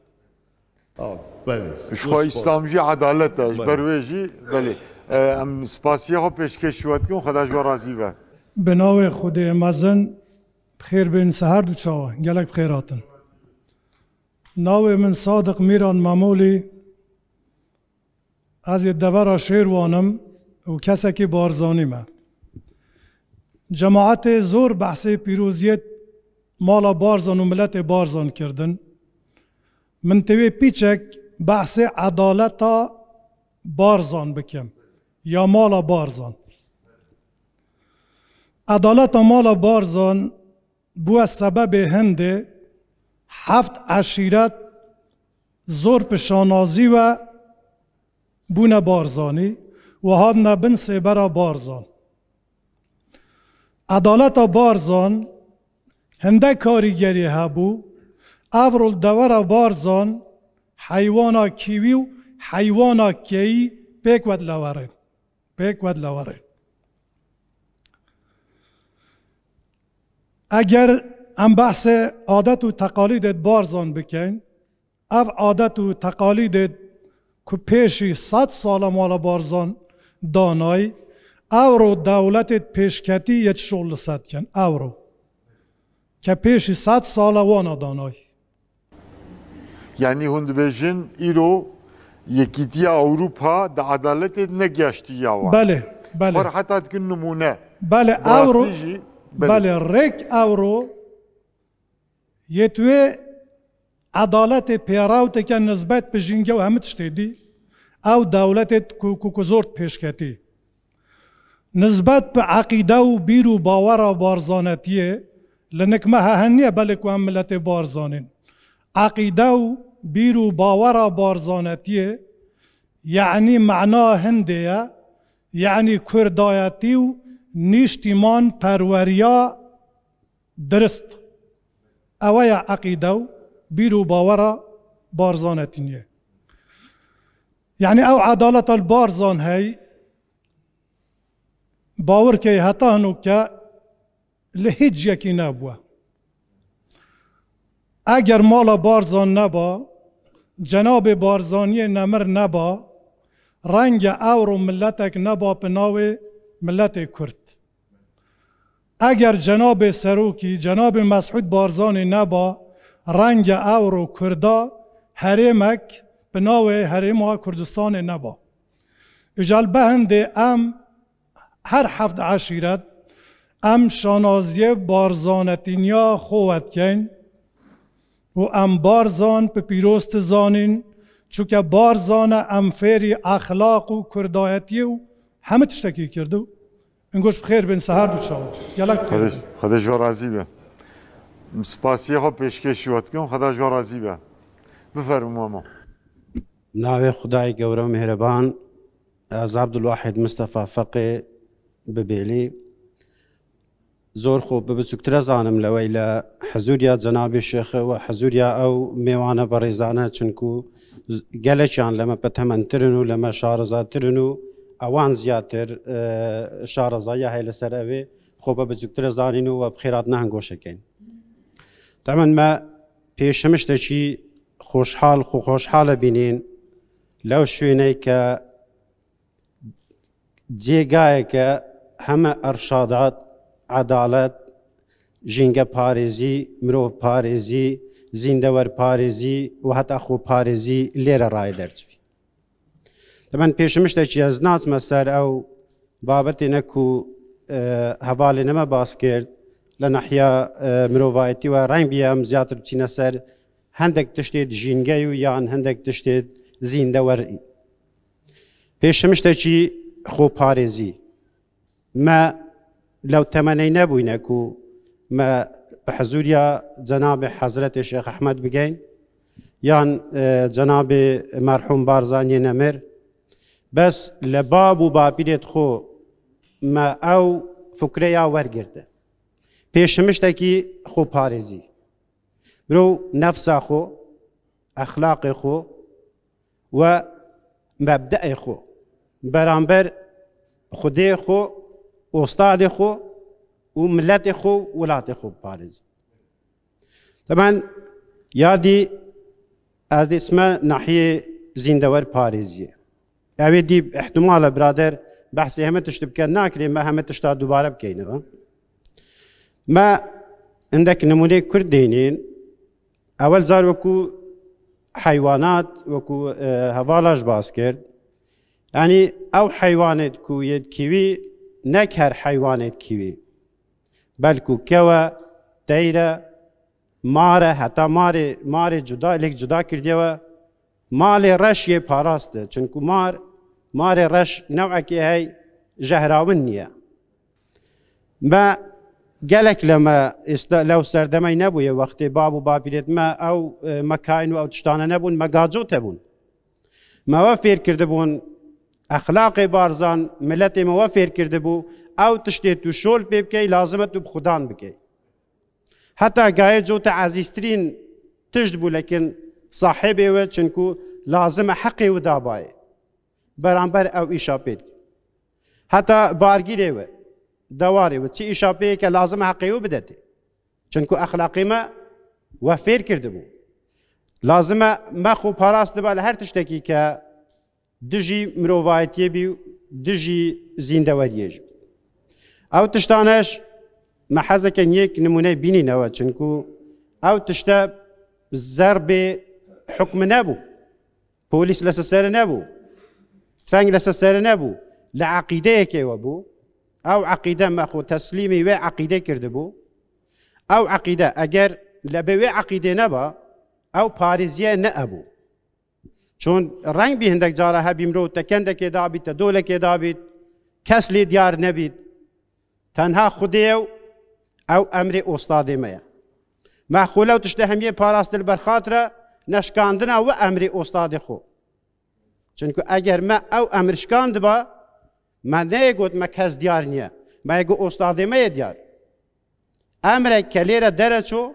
Ha, belê. Ji xwe Îslam jî edalet e, ji ber wê jî, belê. E, em spasiya xwe pêşkêş ji we dikin, Xweda ji we razî be. Bi navê Xwedê mezin, bi xêr bên ser her du çawa, gelek bi xêr hatin. Navê min Sadiq Mîran Mamolî, Ez yê devera Şêrwan im û kesekî Barzanî me. Cemaetê zor behsê pîroziyê mala Barzan û miletê Barzan kirdin. Min tê wê pîçek behsê edaleta Barzan bikim ya mala Barzan. Edaleta mala Barzan bûye sebebê hindê heft eşîret zor bi şanazî we bûne Barzanî û hatine bin sêbera Barzan. Edaleta Barzan hinde karîgerî hebû, evro li devera Barzan heywana kîwî û heywana keyî pêk wet lewerên. Pêk wet lewerên. Eger em behsê adet û teqalîdê Barzan bikin, ev adet û teqalîdê ku pêşî sed sala mala Barzan danay, ewro dewletê pêşketî yê çi şol li sed kin, ewro. Ke pêşî sed sala wana danay. Yanî hûn dibêjin îro Yekîtiya Ewropa di edaletê de negihaştiye ya wan. Belê, belê. Xwe re heta dikin nimûne. Belê, Bi rastî ewro, jî, belê. Belê, rêk ewro yê tu wê edaletê pêrawteke nisbet bi jînge û hemî tiştê dî, ew dewletê ku, ku, ku zor pêşketî. Nisbet bi eqîde û bîr û bawera Barzanetiyê, li nik me hehen niye belê ku em miletê Barzanîn. Eqîde û bîr û bawera Barzanetiyê, yanî mana hindê ye, yanî kurdayetî û nîştîman perweriya dirist. Ewe ye eqîde û bîr û bawera Barzanetîniyê. Yanî ew edaleta li Barzan hey, Bawirkey heta hinûke li hiç yekî nebûwe. Eger mala Barzan neba, cenabê Barzaniyê nemir neba, renge ewro miletek neba bi navê miletê Kurd. Eger cenabê Serokî, cenabê Mesûd Barzanî neba, renge ewro Kurda herêmek bi navê Herêma Kurdistanê neba. Îca li behindê em her heft eşîret em şanaziyê barzanetîniya xwe wetkeyn û em barzan bi pîroz dizanîn, çunke barzane em fêrî exlaq û kurdayetiyê û hemî tiştekî kirdi. Ingoş bi xêr bin, seher du çaw. Gelek xêr bin. Xwedê ji we razî be. Spasiye xwe pêşkêşî we dikim, Xweda ji we razî be. Bifermû mama. Navê Xwedayê Gewre û Mêhreban, ez Abdulwahid Mistefa Feqê Bibêlî, zor xwe bi biçûktir e zanim, lewê le hizûriya cenabê Şêxê û hizûriya ew mêwane berêzane, çunku z- gelekiyan le me petementir in û le me şarezatir in û ewan ziyatir, e, şarezaya heye li ser ew ê xwe bi biçûktir e zanîn û we bi xêr hatine hingoşekên. Temen me pêşemiştekî xweşhal, xwe xweşhal e bînîn, lew şwêney ke cêgayeke heme erşadat, edalet, jînge parêzî, mirov parêzî, zîndewer parêzî û heta xwe parêzî lê re rayê derçivî. Temen pêşemiştekî ez naçime ser ew babetêne ku, e, hevalê ne me bas kir, le nahiya, e, mirovayetî we reng bîye em ziyatir biçîne ser hendek tiştê di jîngeyû yan hendek tiştê zîndewer. Pêşemiştekî xweparêzî. Me lew temeney nebûyne ku me bi hizûriya Cenabê Hezretê Şêx Ehmed bigeyn yan, e, Cenabê merhûm Barzaniyê nemir. Bes le bab û bapîrêd xwe me ew fikreya wergirte. Pêşemiştekî xweparêzî. Mirov nefsa xwe, exlaqê xwe we mebdeê xwe beramber Xwedê xwe, ostadê xwe û miletê xwe û welatê xwe biparêzin. Temen ya dî ez dê çime nahiyê zîndewer parêziyê. Ew ê dî ihtimal e birader behsê heme tişt bike, nakirê me heme tişta dubare bikeyne ve. Me hindek nimûneyê kurd deynîn. Ewel car wekû heywanat, wekû, e, hevala ji bas kir. Yanî ew heywanêt ku yê dikîvî, nek her heywanê dikîvî. Belku kew e, teyr e, mar e, heta marê, marê cuda, lêk cuda kirdiye we. Malê reş yê parast e. Çinku mar, marê reş newekê hey jehrawin niye. Me gelek le me êsta lew serdemey nebûye wextê bab û bapîrêt me ew, e, mekayin û ew tiştane nebûn, me gacot hebûn. Me we fêr kirdibûn, exlaqê barzan, miletê me we fêr kirdibû, ew tiştê tu şol pê bikey, lazim e tu bi xudan bikey. Heta gayê cotê ezîztirîn tişt bû, lekin sahibê we, çinku lazim e heqê we dabayê. Beramber ew îşa pê dike. Heta bargîrê we, dewarê we, çi îşa pê ye ke lazim e heqê we bidetê. Çinku exlaqê me we fêr kirdibû. Lazim e me xwe parast diba li her tiştekî ke dijî mirovayetiyê bî û dijî zîndeweriyê jî. Ew tiştaneş me hezeke yek nimûney bînîne we, çinku ew tişte zerbê hukmi nebû. Polîs li ser serê nebû. Tfeng li ser serê nebû. Li eqîdeyekê we bû. Ew eqîde me xwe teslîmî wê eqîdê kirdibû. Ew eqîde eger lebê wê eqîdê neba, ew parêziye ne ebû. Çon reng bî hindek cara hebî mirov te kendekê dabît, te dolekê dabît, kes lê diyar nebît. Tenha Xwedê ye û ew emrê ostadê me ye. Me xwe lew tiştê hemiyê paraste li ber xatira neşkandina we emrê ostadê xwe. Çunku eger me ew emr şkandiba, me neyê got me kes diyar niye. Me yê got ostadê me yê diyar. Emrek ke lê re dereço,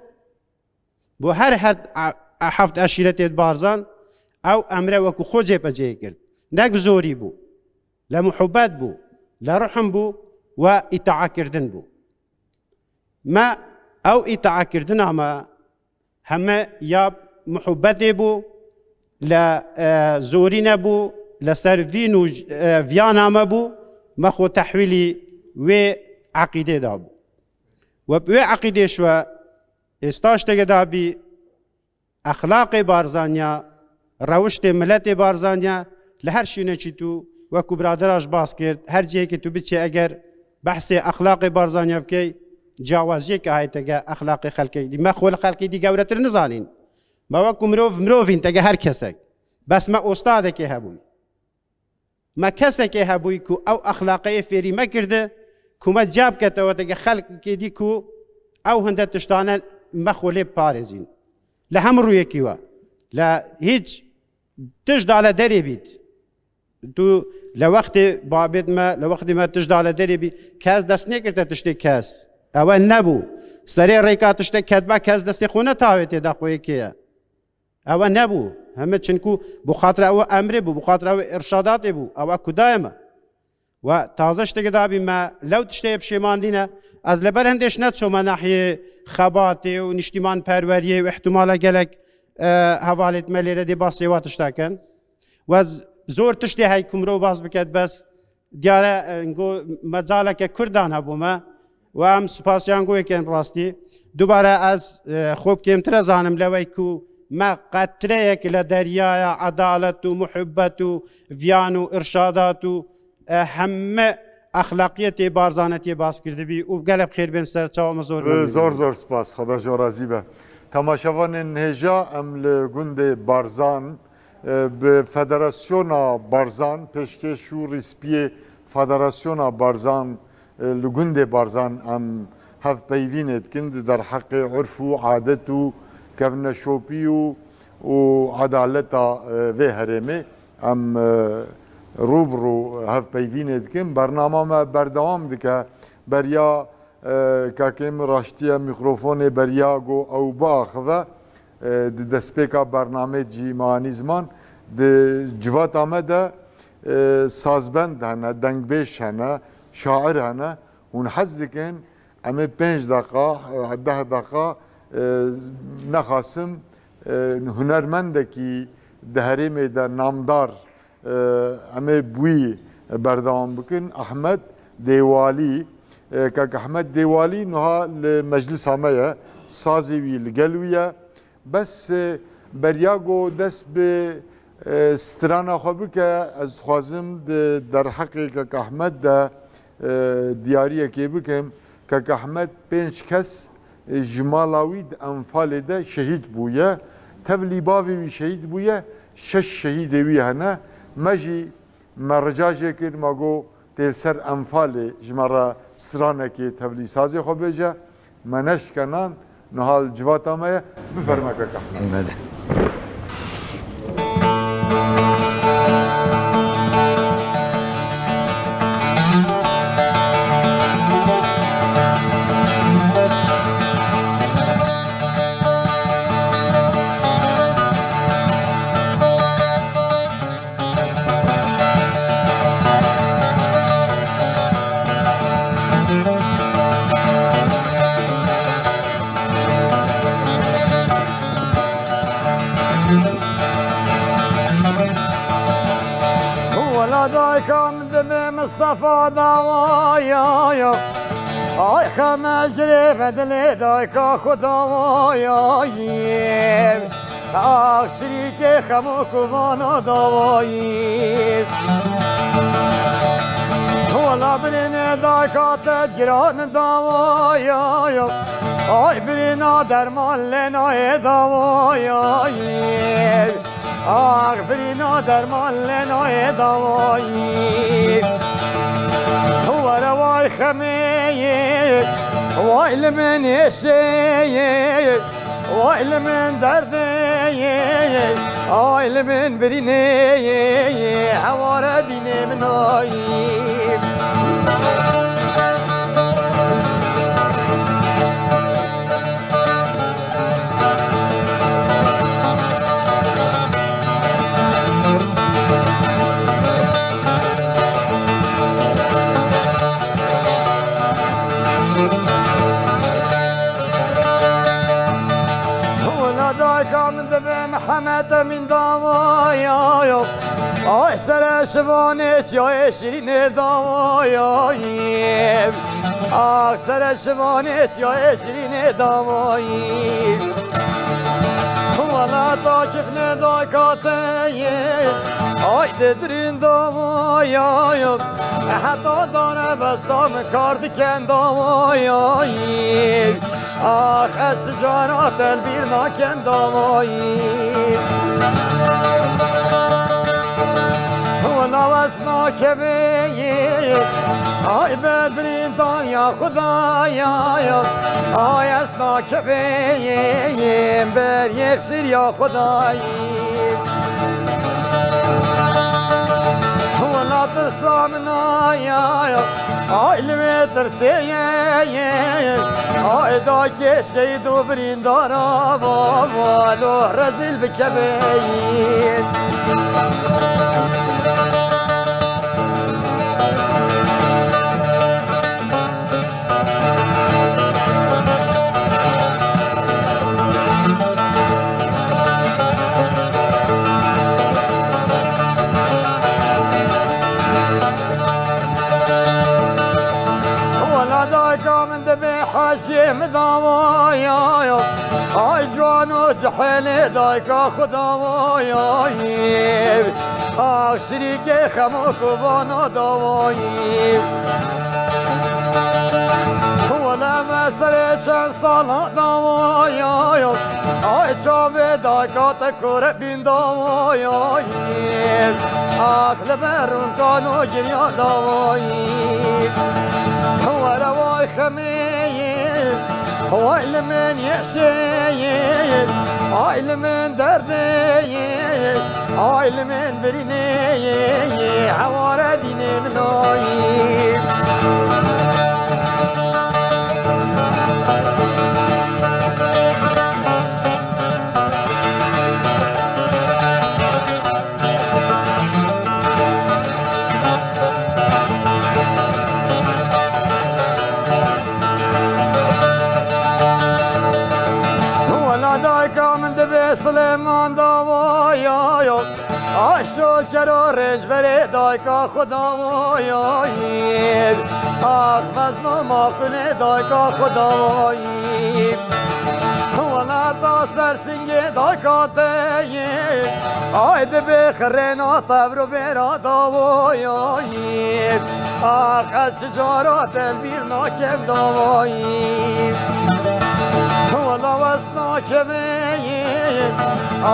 bo her het-, a-, a-, heft eşîretê di Barzan, ew emre wekû xwe cêbecê kir. Ne bi zorî bû. Le muhibbet bû, le ruhim bû, we îtaakirdin bû. Me ew îtaakirina me heme ya muhibbetê bû, le, e, zorî nebû, le ser vîn û, e, viyana me bû, me xwe tehwîlî wê eqîdê dabû. We bi wê eqîdê şwe êsta tişteke dabî, exlaqê Barzaniya, rewiştê miletê Barzaniya, li her şûnekî tu, wekû biradera ji bas kir, her cihekî tu biçê eger behsê exlaqê Barzaniya bikey, ciyawaziyeke heye tege exlaqê xelkê dî. Me xwe li xelkê dî gewretir nizanîn. Me wekû mirov, mirovîn tege her kesek. Bes me ostadekê hebûy. Me kesekê hebûyî ku ew exlaqeyê fêrî me kirdi, ku me ciya biketewe teke xelkê dî ku ew hinde tiştane me xwe lê biparêzîn. Li hemû rûyekî we. Li hîç tişt dale derê bît. Tu li wextê babêt me, li wextê me tişt dale derê bî, kes dest nêkirte tiştê kes. Ewe nebû. Serê rêka tiştek ketba kes destê xwe netawêtê da xwe yekê ye. Ewe nebû. Heme çinku bi xatira ewe emrê bû, bi xatira ewe irşadatê bû. Ewe kudayê me. We taze şteke dabî me lew tiştê pişêman dîne. Ez li ber hindê ji neçome nahiyê xebatê û niştîmanperweriyê û ihtimala gelek, e, hevalêt me lêre dê basê wa tişta kin. We z-, zor tiştê hey ku mirov bas biket bes Diyare, e, ngo mecaleke Kurdan hebû me û em spasiyan go yekên rastî. Dubare ez, e, xwe bi kêmtir e zanim lewey ku me qetreyek le deryaya edalet û muhibbet û viyan û irşadat û, e, heme exlaqiyetê barzanetiyê bas kirdibî û gelek xêr bên ser çawa me zor. Zor zor spas, Xweda ji we razî be. Temaşevanên hêja, em li gundê Barzan, e, bi Federasyona Barzan, pêşkêş û rîspiyê Federasyona Barzan, e, li gundê Barzan em hevpeyvînê dikin di derheqê urf û adet û kevneşopî û, û edaleta, e, vê herêmê. Em, e, rû bi rû hevpeyvînê dikin. Bernama me berdewam dike. Beriya, e, kakê min raştiye mîkrofonê beriya go ew biaxive. E, di destpêka bernamê cî me anî ziman. Di civata me de, e, sazbend hene, dengbêj hene, şair hene. Hûn hez dikin, em ê pênc deqa, e, deh deqa, e, nexasim, e, hunermendekî di herêmê de namdar, e, em ê bi wî berdewam bikin. Ehmed Dêwalî, e, kak Ehmed Dêwalî niha li meclisa me ye, sazê wî li gel wî ye. Bes, e, beriya ku dest bi, e, strana xwe bike, ez dixwazim di derheqê Kek Ahmed de, e, diyariyekê bikim. Kek Ahmed pênc kes, e, ji mala wî di Enfalê de şehîd bûye. Tevlî bavê wî şehîd bûye, şeş şehîdê wî hene. Me jî me rica jê kir, me got, tê li ser Enfalê ji me re stranekê tevlî sazê xwe bêje. Me neşkena, niha li civata me ye. Biferme kek Ehmed. Belê. Wela dayka min dibe Mistefa dawaya ya. Ay xemel girê ve dilê dayka xwe dawaya ye. Ax şirîkê xem û kovana dawayî. Wela birîne dayka te giran dawaya. Ay birîna derman lê nayê dawayî. Ax birîna derman lê nayê dawayî. Were way xemê, way li min êşê. Ay li min derdê, ay li min birînê, heware dînê min ayî. Wela dayka min dibe Mihemed Emîn dawaya yo. Ay sere şivanê çiyayê şirînê dawaya yê. Ax sere şivanê çiyayê şirînê dawayî. Wela takifne dayka te yê. Ay didirîn dawaya yo. Heta dare besta min kar diken dawayayî. Ax ez cara telbîr naken dawayî. Wela ez nakebeyî. Ay bedrîn daya Xwedaya. Ay ez nakebeyî. Ber yek siriya Xwedayî. Wela tirsa min aya, ay li wê tirsê ye. Ay dakê şehîd û birîndara va, va lo rezîl bikeveyî. Wela dayka min dibe hecê min dawaya. Ay ciwan û cihêlê dayka xwe dawaya yê. Ax şirîkê xem û kovana dawayî. Wela me serê çend sala dawaya yo. Ay çavê dayka te kore bîn dawayayî. Ax li ber rûnkan û giriya dawayî. Were way xemê yê. Way li min yeşê yê. Ay li min derdê yê. Ay li min birînê yê, heware dînê min ayî. Wela dayka min dibe Silêman dawaya yo. Aşo kero rêncberê dayka xwe dawayî. Ax mezlûma xwînê dayka xwe dawayî. Wela Ta ser singê dayka te yê, ay dibe xirêna tevr û bêra davoyayî. Ax ez çi cara telbîr nakem davayî. Wela wes nakevê yê,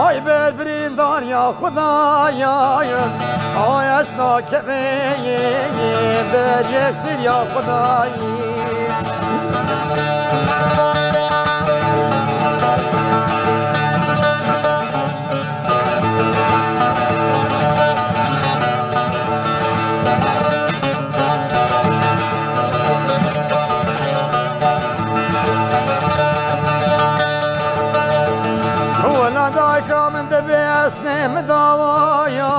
ay ber birîndar ya Xwedaya. Ay ez nakevê yê, ber yeksir ya Xwedayî. Wela dayka min dibê esnê min dawaya.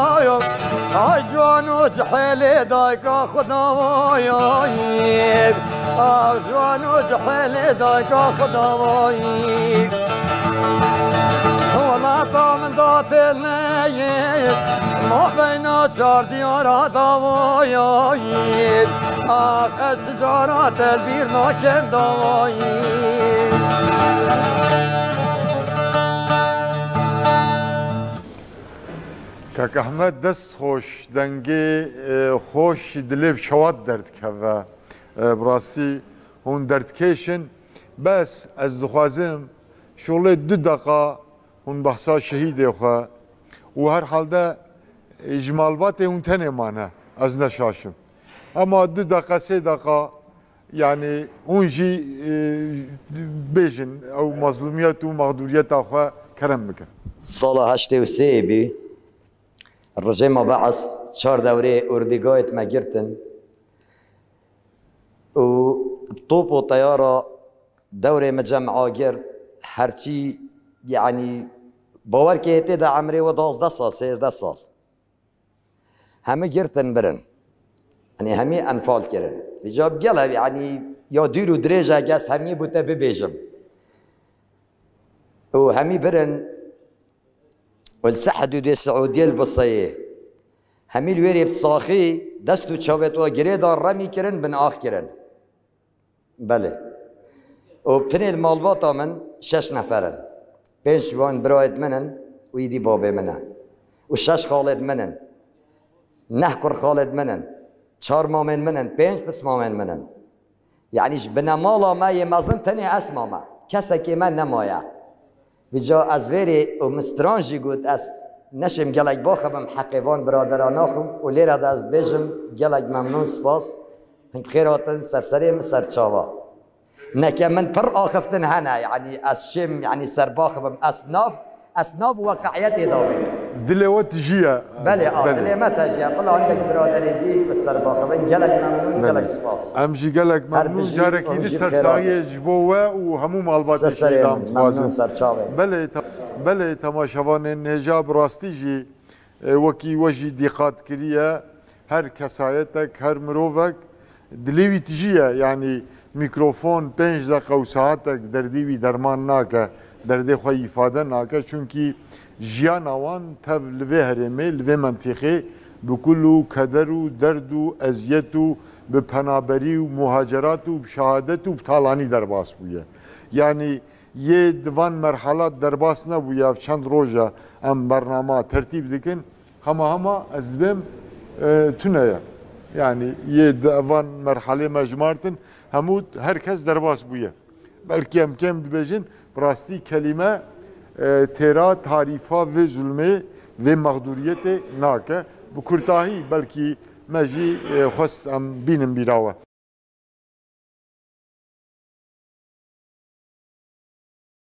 Ay ciwan û cihêlê dayka xwe dawayî. Ax ciwan û cihêlê dayka xwe dawayî. Welata min datêl neyê, mabeyna çar diyara dawayayî. Ax ez çi cara telbîr nakem dawayî. Kak Ehmed, dest xweş, dengê, e, xweş ji dilê bi şewat derdikeve. E, bi rastî hûn derdikêş in. Bes ez dixwazim şolê du deqa hûn behsa şehîdê xwe û herhalde, e, ji malbatê hûn tenê mane, ez ne şaş im. Ema du deqa, sê deqa, yanî hûn jî, e, bêjin, ew mezlûmiyet û mexdûriyeta xwe kerem bikin. Sala heştê û sê bî. Rejêma Be'es çar dewrê ordîgahê me girtin û top û teyara dewrê me cem agirt, herçî, yanî, bawer ke tê de emrê we duwazdeh sal, sêzdeh sal. Hemî girtin birin. Yanî hemî enfal kirin. Vîca gelek, yanî, ya dûr û dirêj e, kes hemî bo te bibêjim. Û hemî birin û li ser hidûdê Siûdiyê li Biseyê. Hemî li wêrê bi saxî dest û çavê xwe girê dan remî kirin, bin ax kirin. Belê. Û bi tinê li malbata min şeş nefer in. Pênc ji wan birayêt min in û îdî babê min e. Û şeş xalêt min in. Neh kurxalêt min in. Çar mamên min in. Pênc pismamên min in. Yanî ji binemala me yê mezin tenê ez mame. Kesekê me nemaye. Vîca ez vêrê û min stran jî got, ez neşêm gelek baxivim, heqê van biradera naxim û lêre de ez dibêjim, gelek memnûn, spas. Hing xêr hatin ser serê min, ser çava. Neke min pir axiftin hene, yanî ez şêm, yanî ser baxivim, ez nav, ez nav weqiyetê de bim. Dilê we tijî ye. Belê, a, Belê. Dilê me tijî ye. Bila hindek biraderê dî bi ser baxivin, gelek memnûn, Belê. Gelek spas. Em jî gelek Her memnûn, bijî, carekî em din jî ser xêr saxiyê hatin. Ji bo we û hemû malbatê Ser serê şehîdan min, dixwazin. Memnûn ser çavê. Belê, te-, belê, temaşevanên hêja, bi rastî jî, e, wekî we jî dîqat kiriye, her kesayetek, her mirovek dilê wî tijî ye. Yanî mîkrofon pênc deqe û saetek derdê wî derman nake, derdê xwe îfade nake. Çunkî jiyana wan tev li vê herêmê, li vê mentîqê bi kul û keder û derd û eziyet û bi penaberî û muhacerat û bi şehadet û bi talanî derbas bûye. Yanî yê di van merhala derbas nebûye, ev çend roj e em bernama tertîb dikin, hema hema ez dibêm, e, tune ye. Yanî yê di van merhalê me jimartin, hemû her kes derbas bûye. Belkî em kêm dibêjin, bi rastî kelîme, e, têra tarîfa vê zulmê, vê mexdûriyetê nake. Bi kurtahî belkî me jî, e, xwest em bînin bîra we.